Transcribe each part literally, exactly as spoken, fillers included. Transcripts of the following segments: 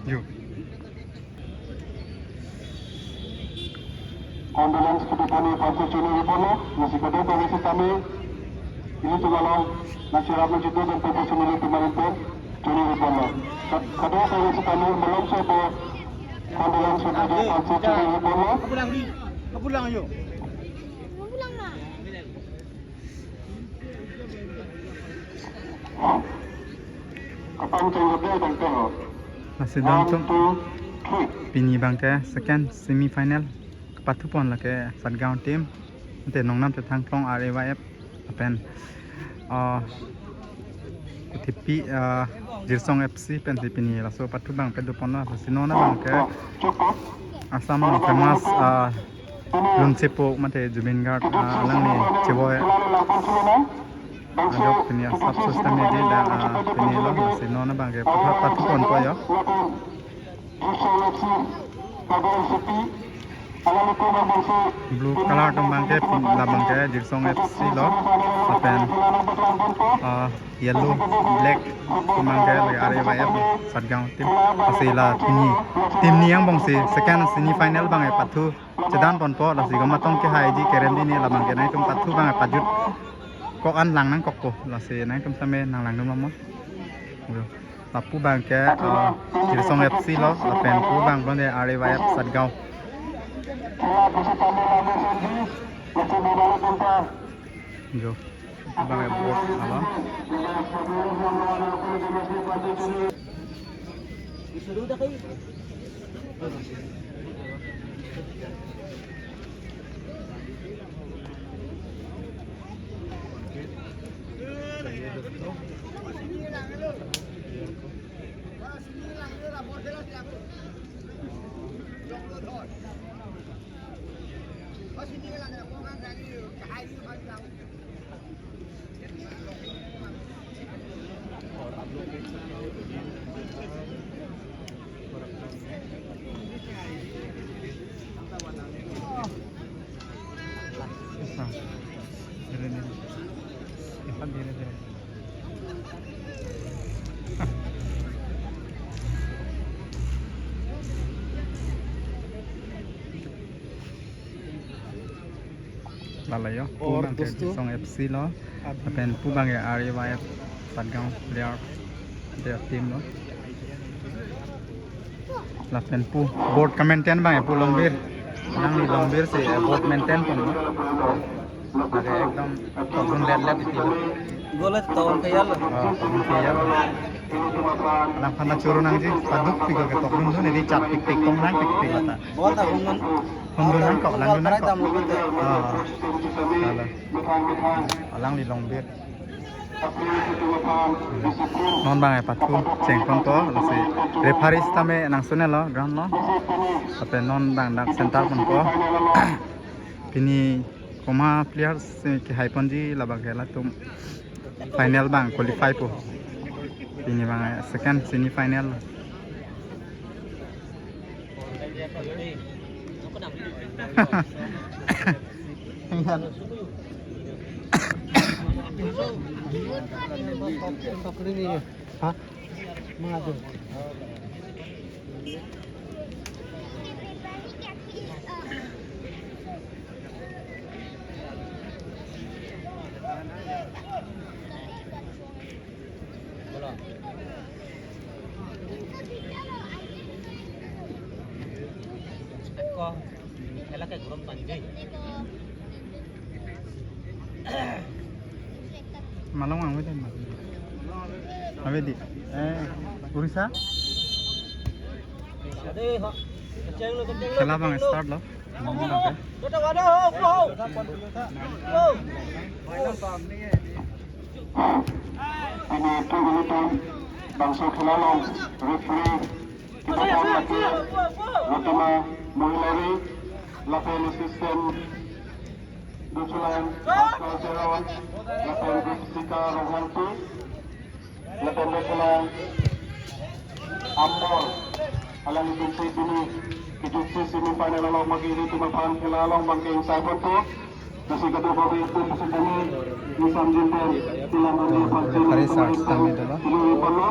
Yo. Condolence kepada Pancho Chuni Ripolo, nasi kedo kami setami, ini tu malam, nasi rama judo dan Pancho Chuni Ripolo Ripolo, Chuni Ripolo. Kedo kami setami, belum sobo, condolence kepada Pancho Chuni Ripolo. Pulang, pulang, ayo. Kapan cengkebe tangte ho. Lasi don atum, one, two, three. Pini abangke second semi final. Kepathupon lake Satgaon team. Ante nongnam te Thangklong R A Y F. Lapen, ah, Kuthepi, ah, Jirsong F C pensi pini laso pathu abang padoponlo. Lasi non abangke Assam famous, ah, Lunsepo mate Zubeen Garg, ah, alangli chevoi ajok pini asap system edi dak, ah, pinilo, lasi non abangke pathu, pathuponpo yo. Blue color atum abangke, pin labangke Jirsong F C lo, lapen, ah, yellow, black atum abangke lake R A Y F Satgaon team. Lasi la pini team ni angbongsi second semi final abangke pathu chedanponpo, lasi komat tong kehaiji kerem dini labangke nangtum pathu abangke pajut kok an lang nangkokpo, lasi nangtum same nanglangdun mamo. Yo. Lapu abangke, ah, Jirsong F C lo, lapen pu abang abangke R A Y F Satgaon. Jo. Pu abangke board alo. Lalo yo, pu abangke Jirsong F C lo, lapen pu abangke R A Y F Satgaon player, their team lo. Lapen pu board kamaintain abangke pu Longbir. Nangli Longbir si, eh, board maintain ponlo. Lake ekdom tokdun letlet iti lo. Gol tokdun kejal lo. Oh, tokdun kejal. Alang aphan choro nangji, paduk pik ke tokdun dun, edi chat pikpik, tong nang pikpik lata. Bol ta hum dun. Hum dun nangkok, langdun nangkok. Dam lo bete. Oh. Lalo. Alangli Longbir. Non abangke pathu chengponpo, lasi referee sitame nangsunelo ground lo. Lapen non abang dak center ponpo. Pini komat players, eh, kehaiponji labangke latum final abang qualify po. Pini abang, eh, second semi final. Ha? Mengadu. Malong ang wede ma. Awedi. Eh, Orissa? Khela abang start lo. Pini tu ilitum bangso khela along referee kita pon lagi. Rotama Moilari, lapen assistant Duchulang Pascal Teron, lapen Gupsika Rohanti, lapen Duchulang Ambor, alangli atumsi pini kejutsi semi final along bangke ilitum aphan khela along bangke ingsai ponpo. Lasi kadokave atum pusitame, isam jinten, tilam andi aphan Referee chini sir, sitame dolo. Ini ponlo.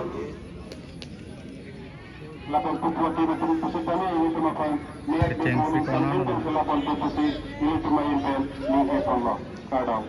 Lapen pupu adim atum pusitame ilitum aphan mek Kechengsi bikon kono. Sambil lapen pupusi ilitum ahin pen ning heponlo. Kardom.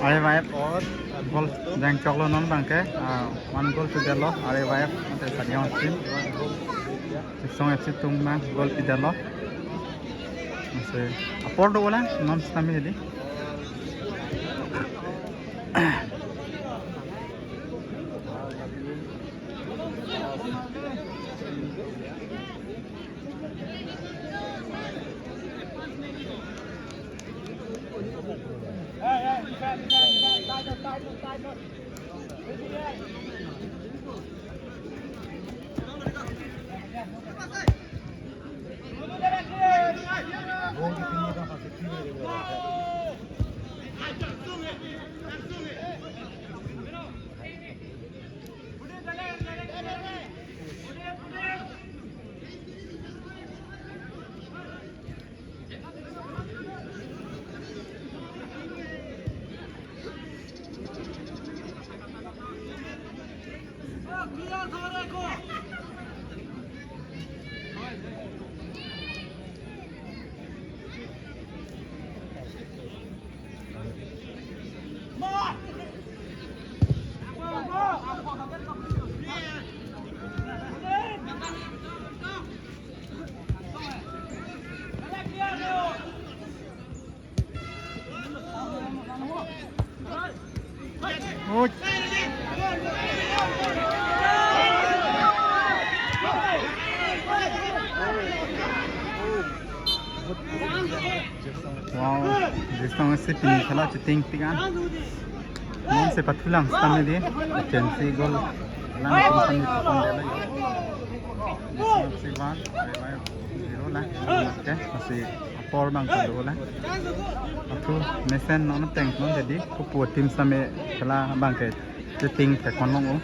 R A Y F goal jangchoklo non bangke, ah, one goal pidetlo R A Y F, mate Sadiang team. Song F C atum abang goal pidetlo. Masi apor do ulang, non sitame hedi. Wow, Jistong si pini khela chiting tik an. Non si pathulang sitame hedi, Chelsea goal lang sitame pon delo. Jistong si one, zero lang, oke, masi apor bang pado lang. Athu mesen non teng non hedi, pupu team sitame khela bangke chiting thek kon long o.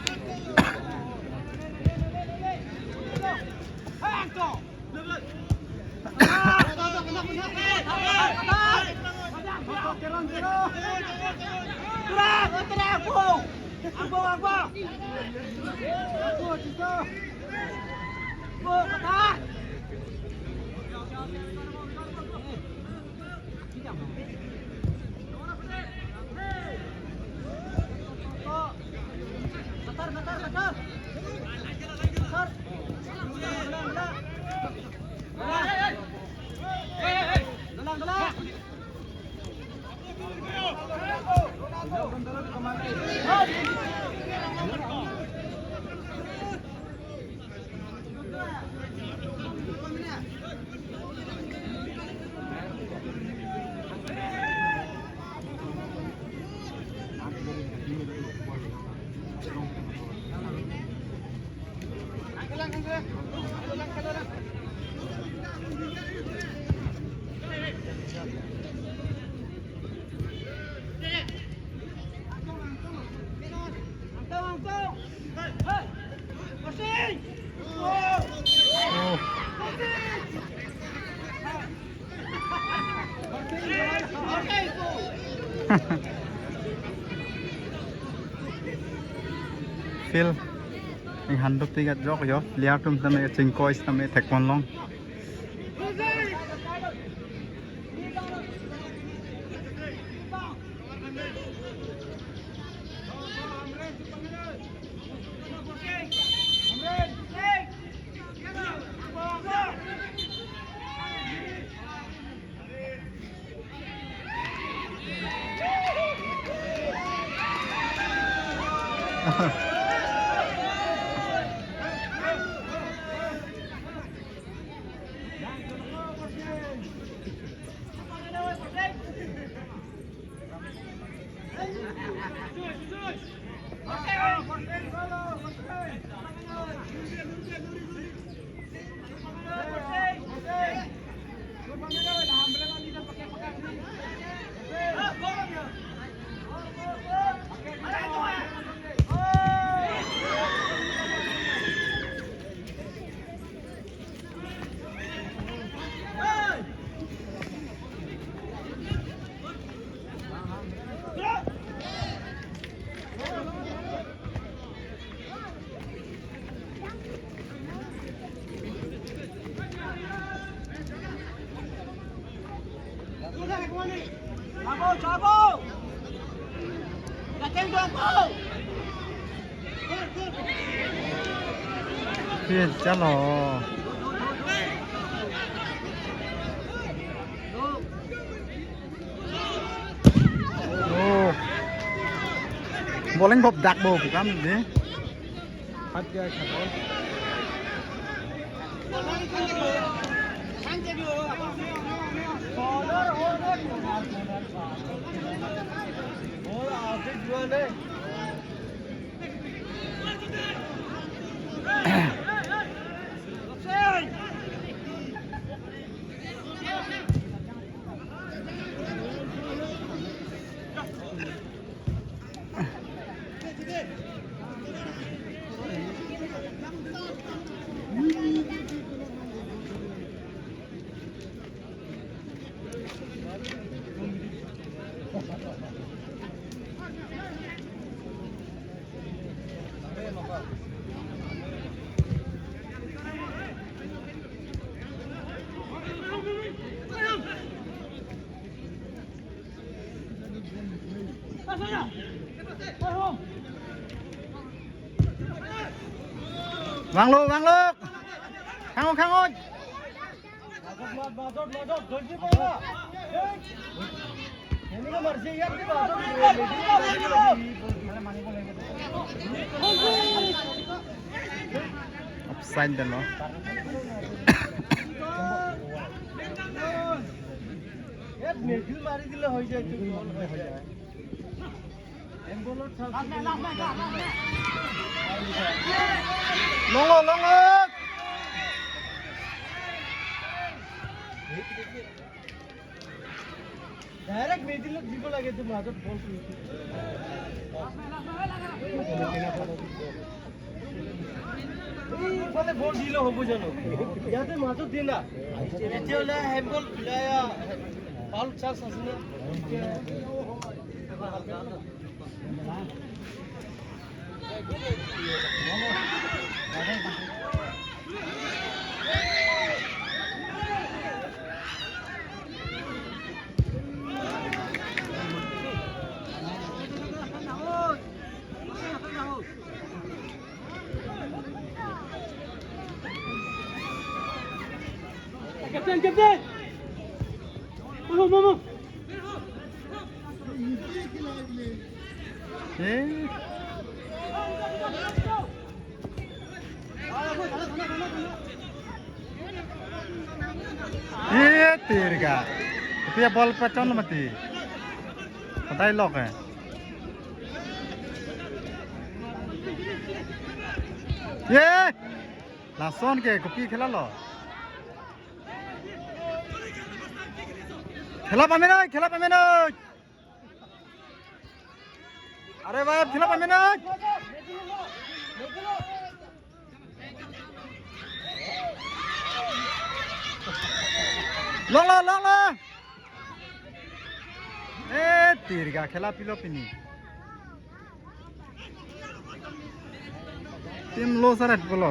Field inghan dopik ajok yo, player atum tame chingkoi tame thekponlong. Field chalo. Oh. Bowling bop dak bo pu kam ni. Hat gaya kha ball. Vanglo, vanglo. Khang-o, khang-o. Offside delo. ইয়াত মিডিল মাৰি দিলে হৈ যায়, এইটো গ'ল হৈ যায়। Long, long, long. Direct মিডিলত দিব লাগে, এইটো মাজত বলটো। এইফালে বল দিলে হ'ব জানো? ইয়াতে মাজত দিয়ে না। তেতিয়াহ'লে হেণ্ডবল, ফাউল চান্স আছে নে? Captain, captain! Mama, mama! Eh? Eh, tirga. Kopi ball pachon mati. Patai lok eh. Ye! Lason ke kopi khela lo. Khela pamenoi, khela pamenoi. Are bhai, khela pamenoi. Long lo, long lo. Eh, tirga khela pilo pini. Team lo sarat pulo.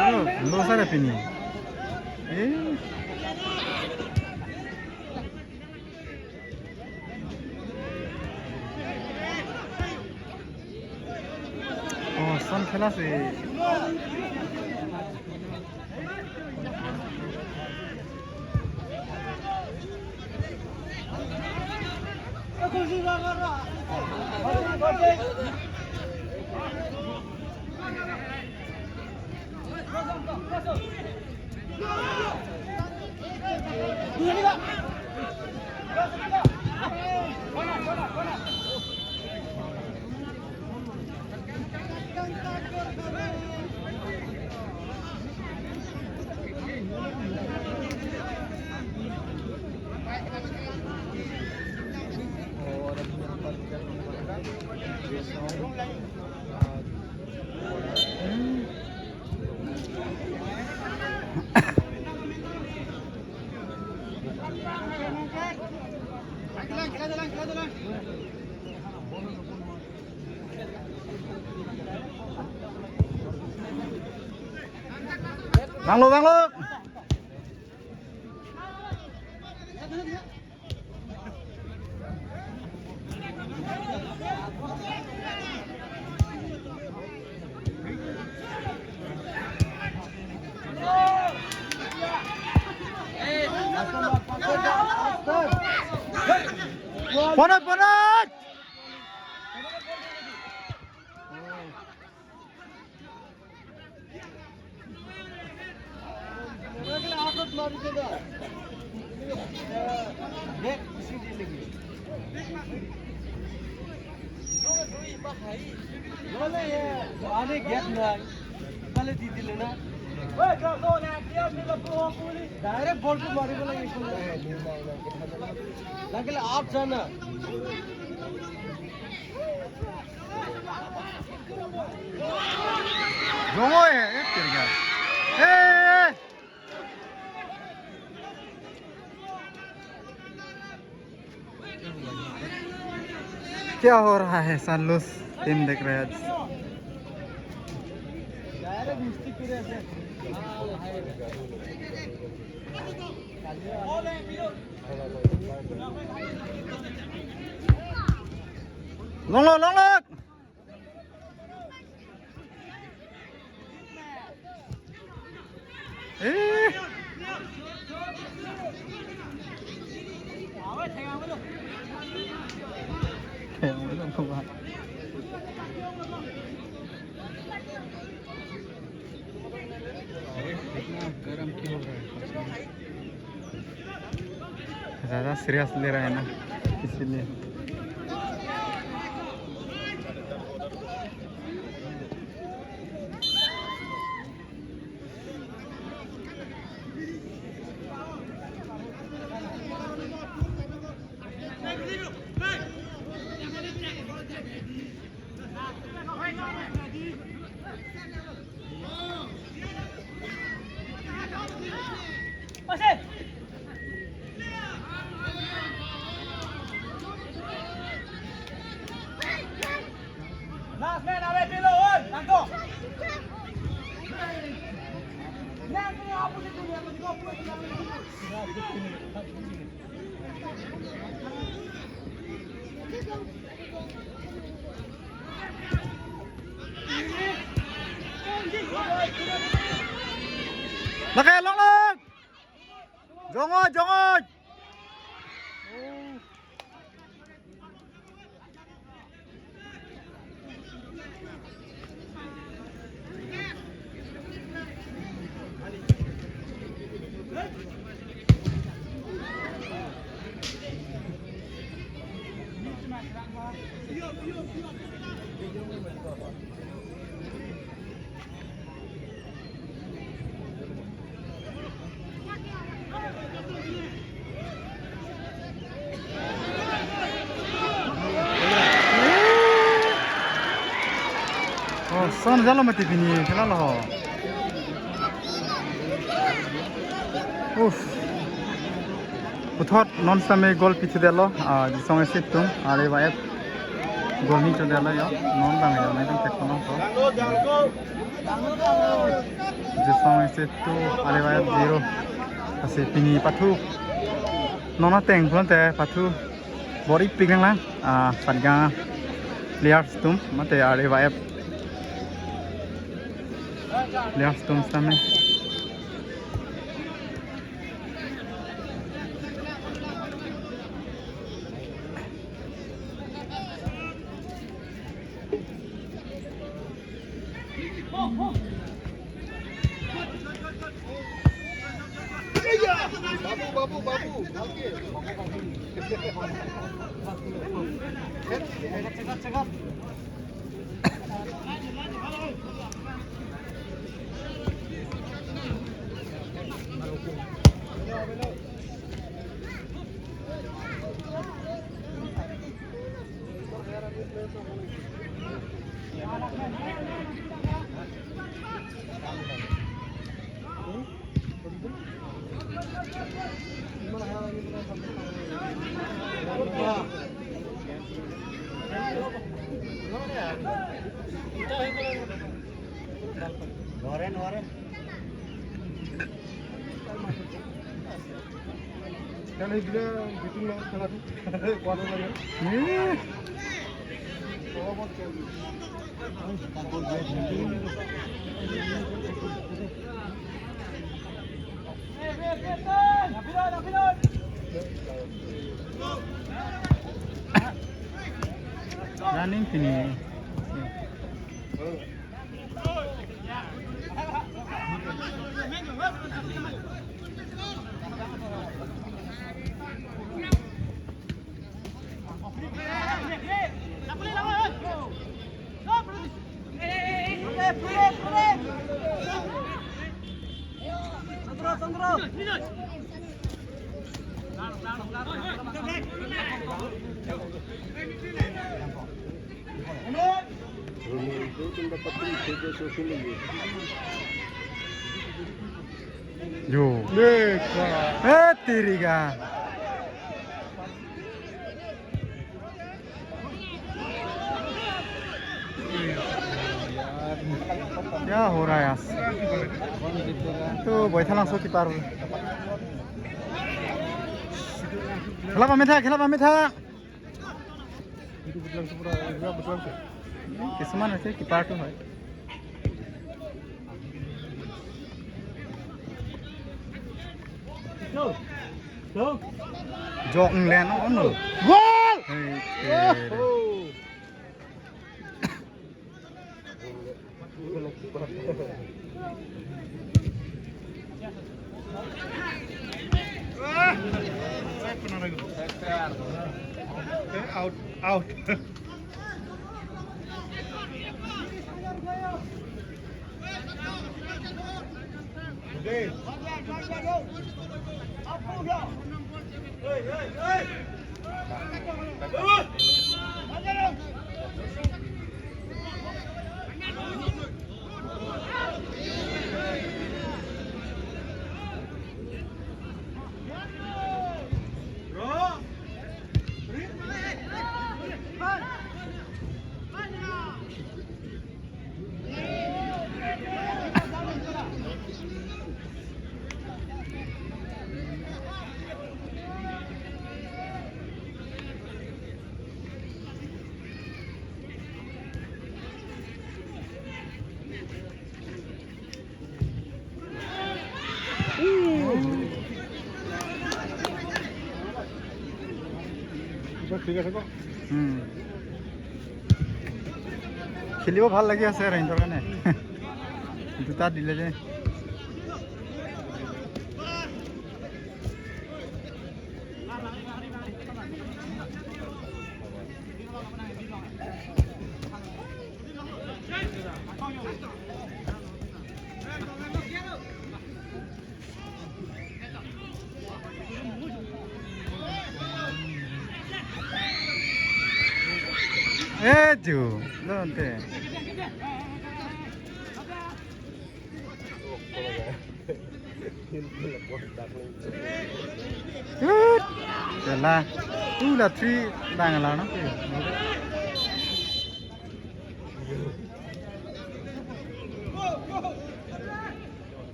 Oh, lo sarat pini. Eh. Oh, son khela si. Vanglo, vanglo. Ponot, ponot. Direct ball ko mari bola eko. Lagile out jana. Jong oi hai, eh, tirga. Eh, eh. क्या हो रहा है, सालूस टीम देख रहे हैं आज। Long, long, long, long. Eh. इतना गर्म क्यों हो रहा है? ज्यादा सीरियस ले रहा है ना, इसीलिए। Last man, away, below, one, tangko. Lake, long, long. Jong oi, jong oi. Oh, son jalo mati pini, kela lo. Uff. Puthot non sitame goal pithu detlo, ah, Disong A C atum, R A Y F goal ni cho detlo yo, non tame yo, nai tame tek kono ko. Disong A C two, R A Y F zero. Lasi pini pathu. Non ateng pulote pathu. Bor-ipik lang lang, ah, Satgaon players atum, mate R A Y F players atum sitame. Babu, babu, babu, bhal ke. Kan hidra bitin na kala tu. Kuat na ya. Ih. Running pini. Yo. Eh, tiriga. Kya ho raha hai yaar? To Boithalangso keeper. Khela pametha, khela pametha. Itu betulan sempurna, ya, betulan sih. Kisuman ase keeper to hai. Jok nlen, oh, no. Goal! Hey, hey. Out, out. ঠিক আছে তো? হুম। খেলিব ভাল লাগি আছে আৰু সিহঁতৰ কাৰণে। দুটা দিলে যে। Eh, ju, lo ante. Good. Hala. Tu la three dang la no.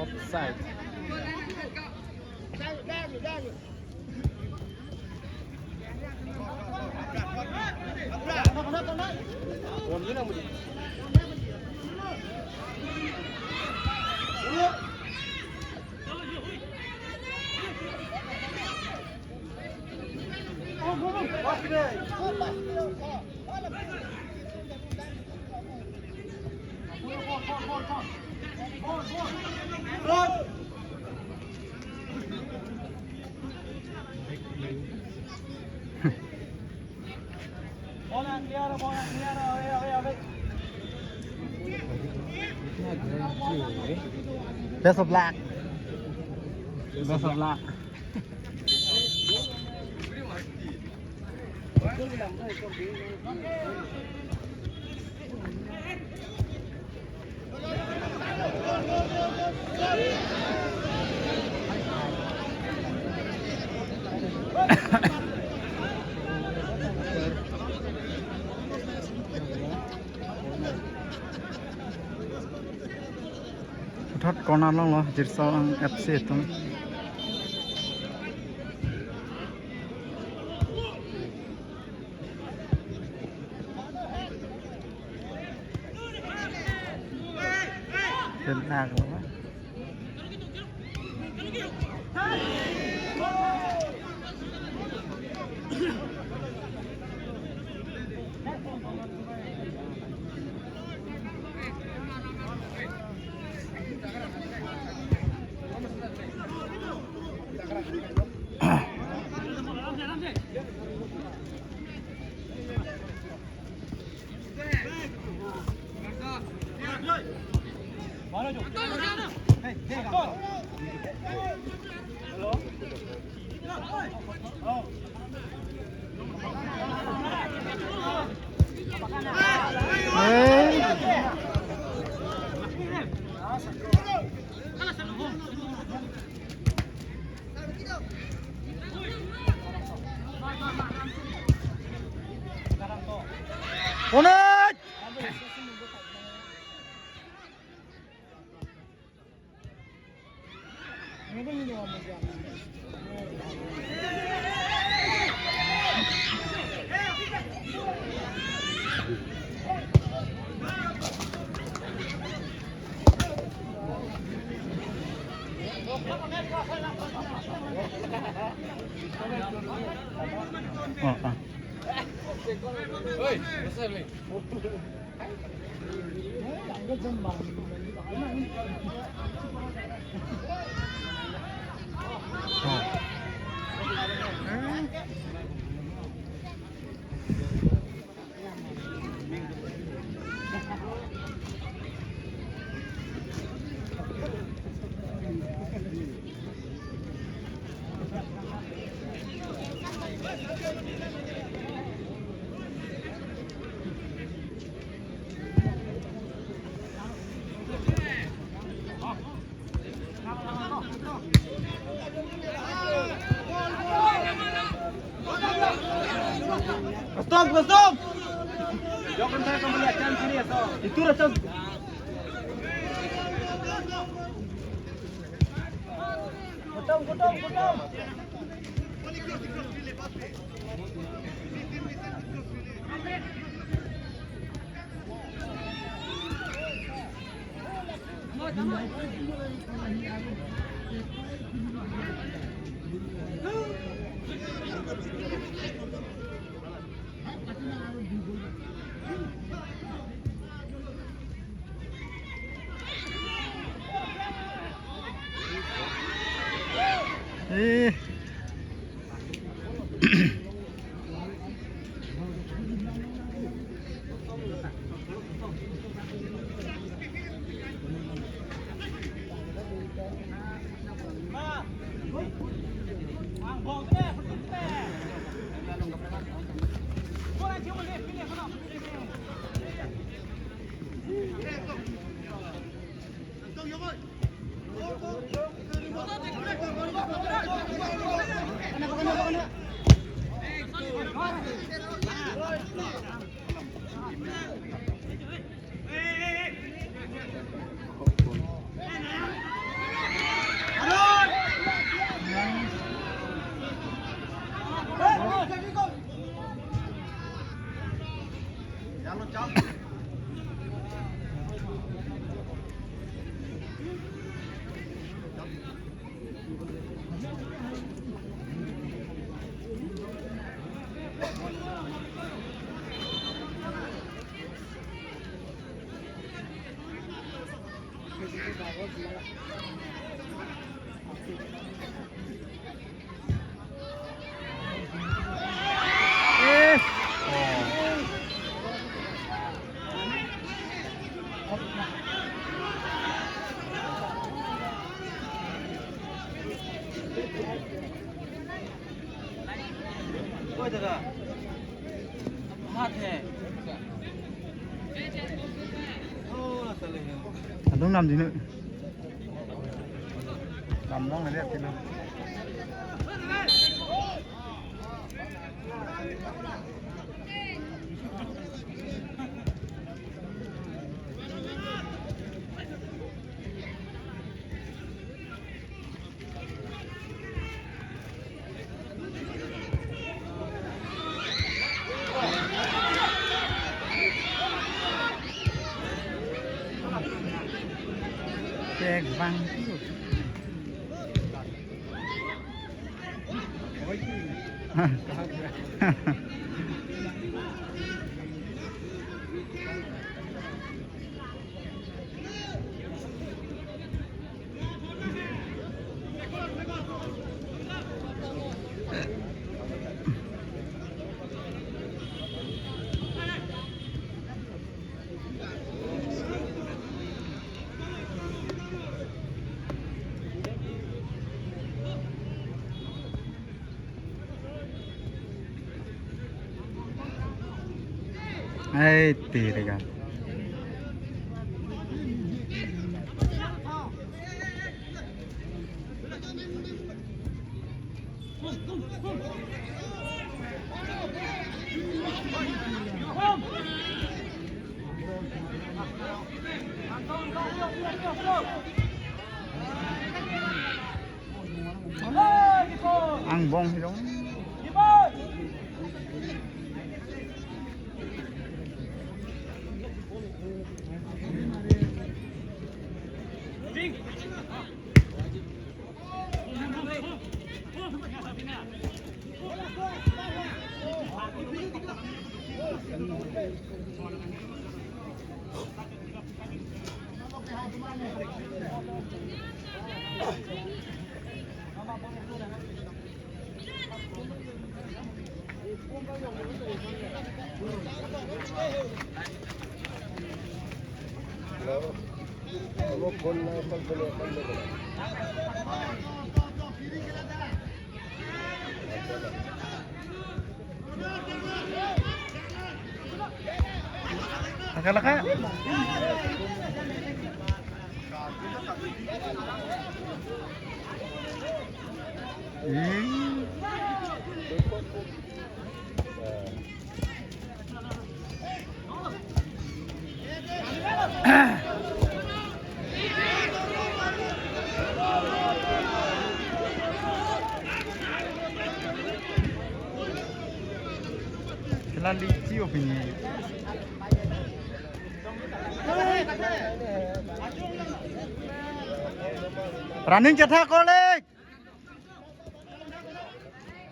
Offside. Best of luck. Best of luck. Puthot corner longlo, Jirso F C atum. Pen ak lo. Bonus! Oh, ah. Stop, stop. Itu rasa. Potong, potong, potong. Eh. Adung nam dino. Nam long le tilo. Kek bang. Ai, tiri kan. Angbong hidong. Laka, laka. Hmm. Kela lichi opini. Running chetha college.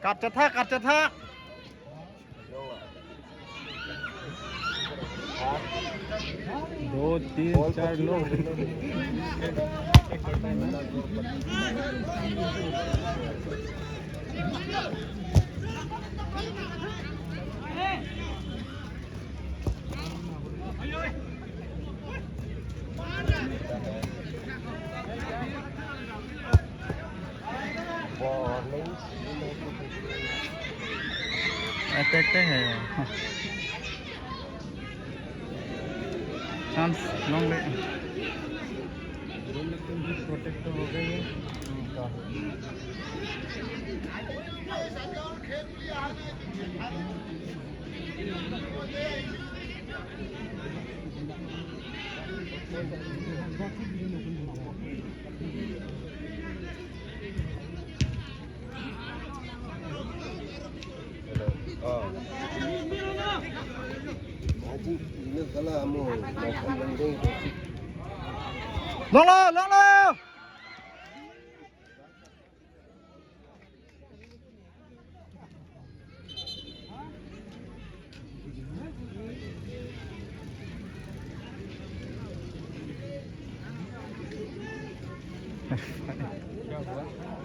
Kat chetha, kat chetha. दो, तीन, चार लोग। Attack te hai. Chance long le. Protect तो हो गई है। ठीक है। Longlo, longlo.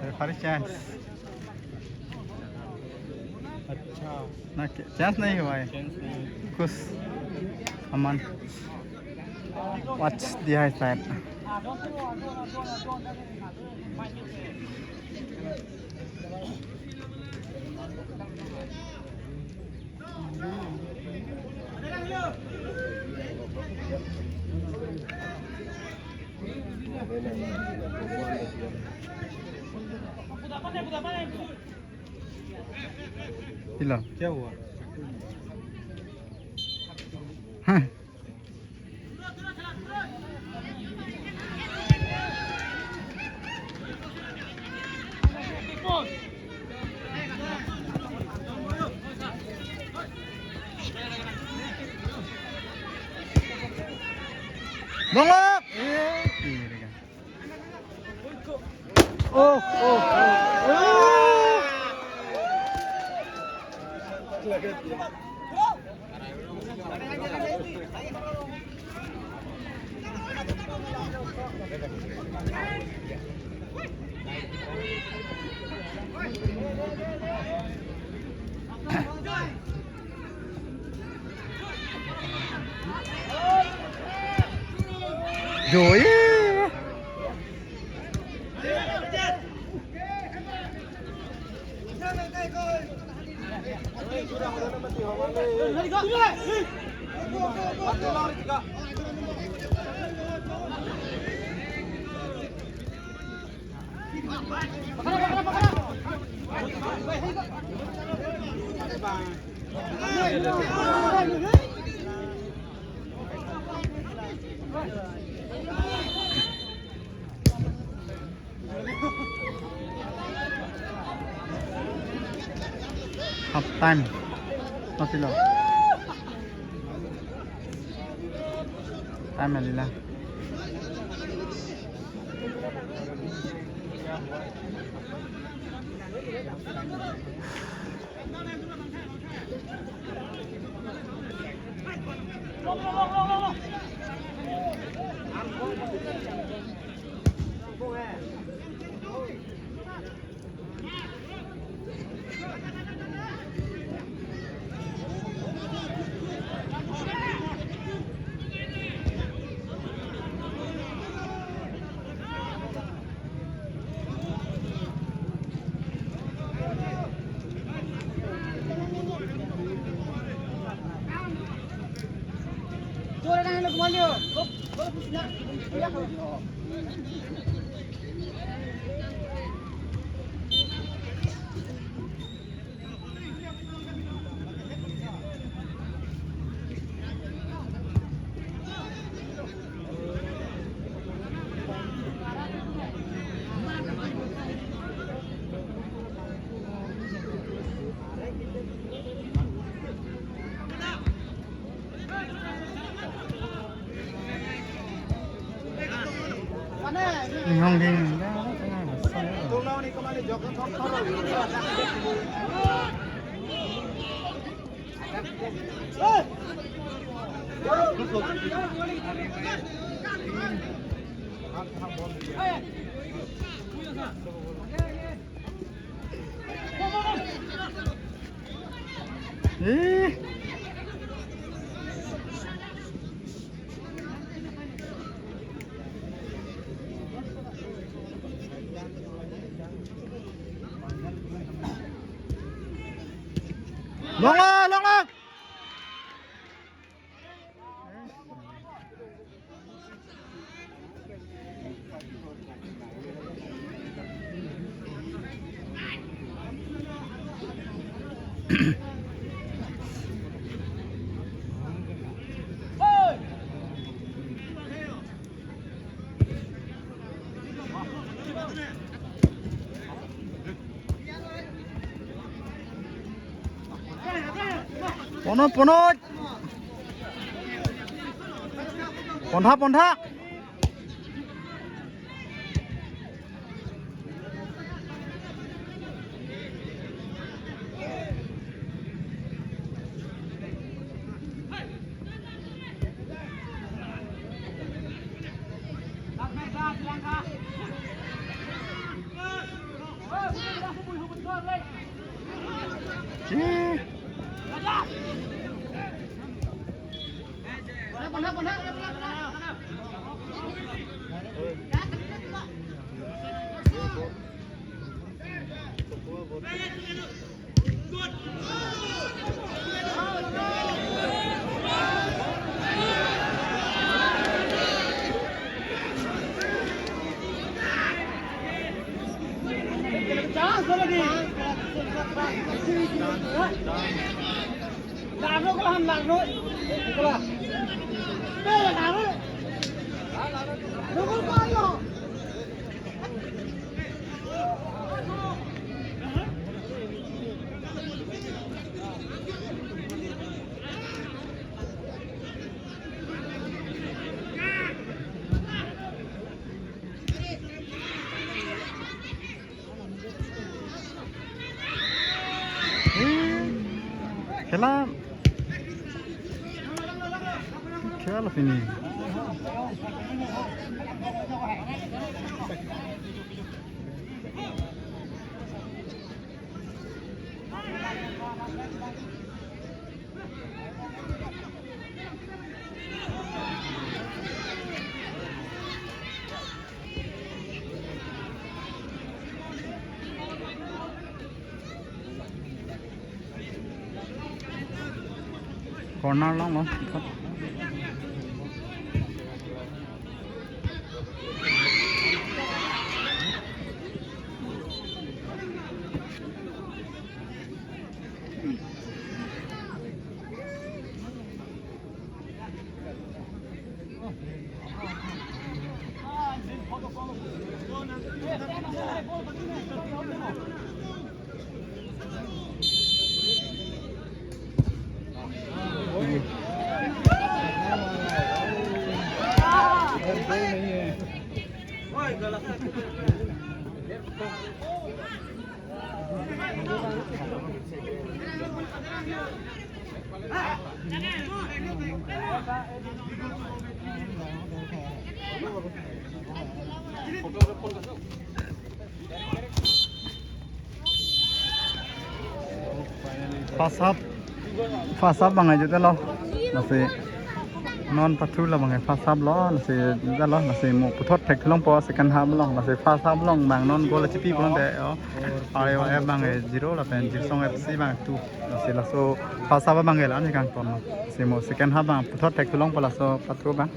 Referee chance. अच्छा। ना, chance नहीं हुआ है। Chance नहीं। कुछ अमन watch दिया है शायद। Pilo. क्या हुआ? हाँ। Bongok. Eh, kiri kan. Oh, oh, oh. Joy. Half time. Patilo. Time alila. Inghong ding. Eh. Longa, longa. Ponot, ponot. Pontha, pontha. Khela, khela fini. Corner longlo. First half, first half bang ajut lo. Lasi non pathu labang first half lo, lasi ajut lo, lasi mo puthot theklongpo second half lo, lasi first half along bang non goal chipi pulote, oh, R Y F bang zero lapen Jirsong F C bang two. Lasi laso first half bang la ni kangton lo. Lasi mo second half bang puthot theklongpo laso pathu bang.